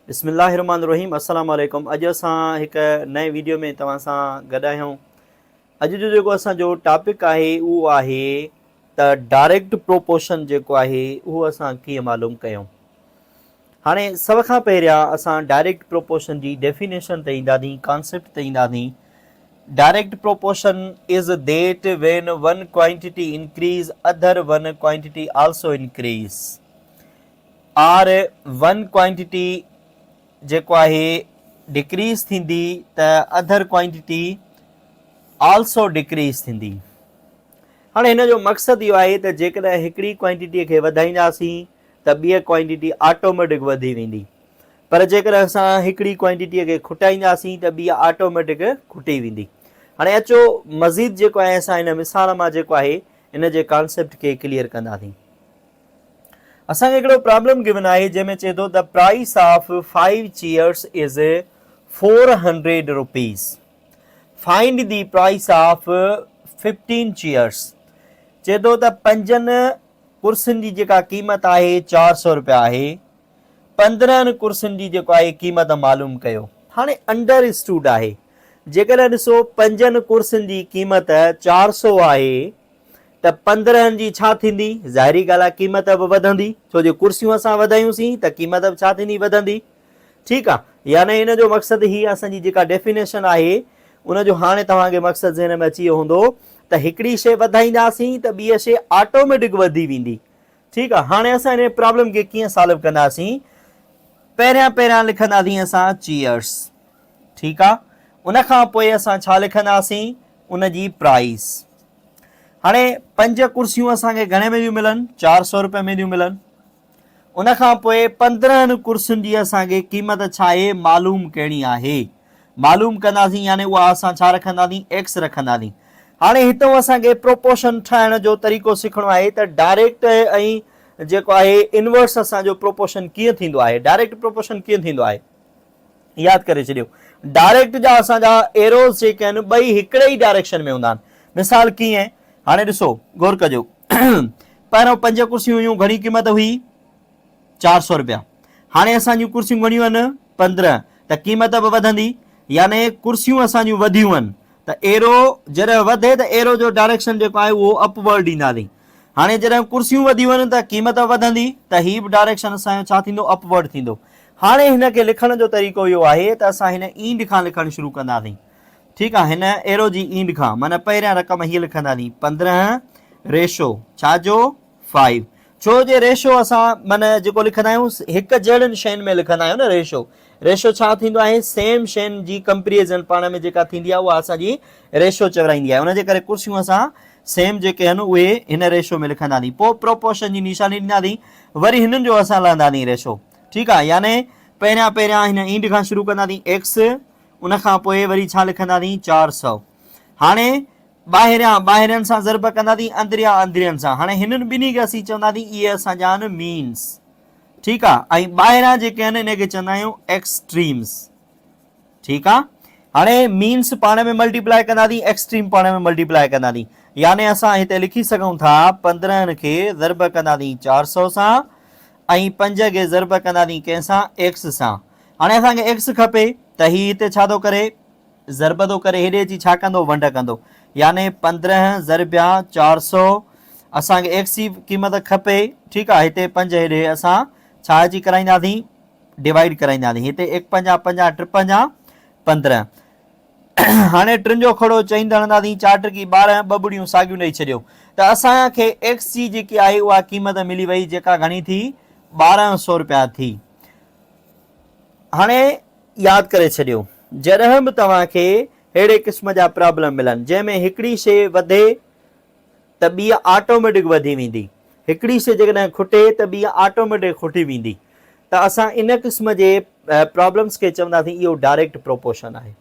بسم الله الرحمن الرحيم السلام عليڪم اڄ اسان هڪ نئين ويڊيو ۾ توهان سان گڏ آهيون اڄ جو جيڪو اسان جو ٽاپڪ آهي اهو آهي ته ڊائريڪٽ پروپورشن جيڪو آهي اهو اسان ڪيئن معلوم ڪيون هاڻي سڀ کان پهريان اسان ڊائريڪٽ پروپورشن جي ڊيفينيشن تي اينداسين ڪانسيپٽ تي اينداسين direct proportion is that when one quantity increase other one quantity also increase or one quantity جيڪو آهي ڊڪريز ٿيندي ته اڌر ڪوائنٽيٽي آلسو ڊڪريز ٿيندي. هاڻي هن جو مقصد اهو آهي ته جيڪڏهن هڪڙي ڪوائنٽيٽي کي وڌائينداسين ته ٻي ڪوائنٽيٽي آٽوميٽڪ وڌي ويندي پر جيڪڏهن اسان هڪڙي ڪوائنٽيٽي کي کٽائينداسين ته ٻي آٽوميٽڪ کٽي ويندي. هاڻي اچو مزيد جيڪو آهي اسان هن مثال مان جيڪو آهي ان جي ڪانسيپٽ کي ڪليئر ڪنداسين. اسان کي هڪڙو پرابلم گيون آهي جنهن ۾ چئي ٿو ته price of five chairs is 400 rupees find the price of 15 chairs چئي ٿو ته پنجن ڪرسين جي جيڪا قيمت آهي 400 روپيا آهي 15 ڪرسين جي جيڪو آهي قيمت معلوم ڪيو هاڻي انڊر اسٽوڊ آهي جيڪڏهن ڏسو پنجن ڪرسين جي قيمت 400 آهي ته 15 جي ڇا ٿيندي؟ ظاهري ڳالهه آهي قيمت به وڌندي، ڇو جو ڪرسيون اسان وڌايون سين ته قيمت به ڇا ٿيندي وڌندي. ٺيڪ آ يعني ان جو مقصد هي اسان جي جيڪا ڊيفينيشن آهي ان جو هاڻي توهان کي مقصد ذهن ۾ اچي ويو هوندو ته هڪڙي شيء وڌائينداسين ته ٻي شيء آٽوميٽڪ وڌي ويندي. ٺيڪ آ هاڻي اسان ان پرابلم کي ڪيئن سالو ڪنداسين؟ پهريان پهريان لکنداسين اسان چيئرس ٺيڪ آ ان کان پوء اسان ڇا لکنداسين ان جي پرائس. هاڻي پنج ڪرسيون اسان کي گهڻي ۾ ٿيون ملن؟ 400 روپيه ۾ ٿيون ملن. ان کان پوء 15 ڪرسين جي اسان کي قيمت ڇا آهي معلوم ڪرڻي آهي. معلوم ڪنداسين يعني اها اسان ڇا رکنداسين ايڪس رکنداسين. هاڻي هتون اسان کي پروپورشن ٺاهڻ جو طريقو سکڻو آهي ته ڊائريڪٽ ۽ جيڪو آهي انورس اسان جو پروپورشن ڪيئن ٿيندو آهي ڊائريڪٽ پروپورشن ڪيئن ٿيندو آهي. ياد ڪري ڇڏيو ڊائريڪٽ جا اسان جا ايروز جيڪي آهن ٻئي هڪڙي ئي ڊائريڪشن ۾ هوندا آهن مثال ڪيئن هاڻي ڏسو غور ڪجو پهريون پنج ڪرسيون هيون گهڻي قيمت هئي 400 روپيا هاڻي اسان جون ڪرسيون گهڻيون آهن 15 ته قيمت به وڌندي يعني ڪرسيون اسان جون وڌيون آهن ته ايرو جڏهن وڌي ته ايرو جو ڊائريڪشن جيڪو آهي اهو اپورڊ ڏينداسين هاڻي جڏهن ڪرسيون وڌيون وڃن ته قيمت وڌندي ته هي به ڊائريڪشن اسان جو ڇا ٿيندو اپورڊ ٿيندو. هاڻي هن کي لکڻ جو طريقو اهو آهي ته اسان هن اينڊ کان لکڻ شروع ڪنداسين ٺيڪ آهي هن ايرو جي اينڊ کان معنيٰ پهريان رقم هيء لکنداسين 15 ريشو ڇا جو 5 ڇو جي ريشو اسان معنيٰ جيڪو لکندا آهيون هڪ جهڙين شين ۾ لکندا آهيون نه ريشو ريشو ڇا ٿيندو آهي سيم شين جي ڪمپريزن پاڻ ۾ جيڪا ٿيندي آهي اها اسان جي ريشو چورائيندي آهي ان جي ڪري ڪرسيون اسان سيم جيڪي آهن اهي هن ريشو ۾ لکنداسين پوء پروپورشن جي نشاني ڏينداسين وري هنن جو اسان لهنداسين ريشو ٺيڪ آهي يعني پهريان پهريان هن اينڊ کان شروع ڪنداسين ايڪس ان کان پوء وري ڇا لکنداسين 400 هاڻي ٻاهريان ٻاهرين سان ضرب ڪنداسين اندريان اندرين سان هاڻي هنن ٻنهي کي اسين چونداسين اهي اسان جا آهن مينس ٺيڪ آ ۽ ٻاهران جيڪي آهن ان کي چوندا آهيون ايڪسٽريمز ٺيڪ آ هاڻي مينس پاڻ ۾ ملٽيپلائي ڪنداسين ايڪسٽريم پاڻ ۾ ملٽيپلائي ڪنداسين يعني اسان هتي لکي سگهون ٿا 15 کي ضرب ڪنداسين 400 سان ۽ 5 کي ضرب ڪنداسين ڪنهن سان ايڪس سان هاڻي اسان کي ايڪس کپي ته هي هتي ڇا ٿو ڪري ضرب ٿو ڪري هيڏي اچي ڇا ڪندو ونڊ ڪندو يعني 15 ضربيا 400 اسان کي ايڪس جي قيمت کپي ٺيڪ آ هتي 5 هيڏي اسان ڇا اچي ڪرائينداسين ڊوائيڊ ڪرائينداسين هتي ايڪ پنجا پنجا ٽي پنجا 15 هاڻي ٽن جو کڙو چئين تي هڻنداسين چار ٽڪي 12 ٻه ٻڙيون ساڳيون ڏئي ڇڏيو ته اسان کي ايڪس جي جيڪي آهي اها قيمت ملي وئي جيڪا گهڻي ٿي 1200 روپيا ٿي هاڻي ياد ڪري ڇڏيو جڏهن به توهان کي اهڙي قسم جا پرابلم ملن جنهن ۾ هڪڙي شيء وڌي ته ٻي آٽوميٽڪ وڌي ويندي هڪڙي شيء جيڪڏهن کٽي ته ٻي آٽوميٽڪ کٽي ويندي ته اسان ان قسم جي پرابلمس کي چونداسين اهو ڊائريڪٽ پروپورشن آهي.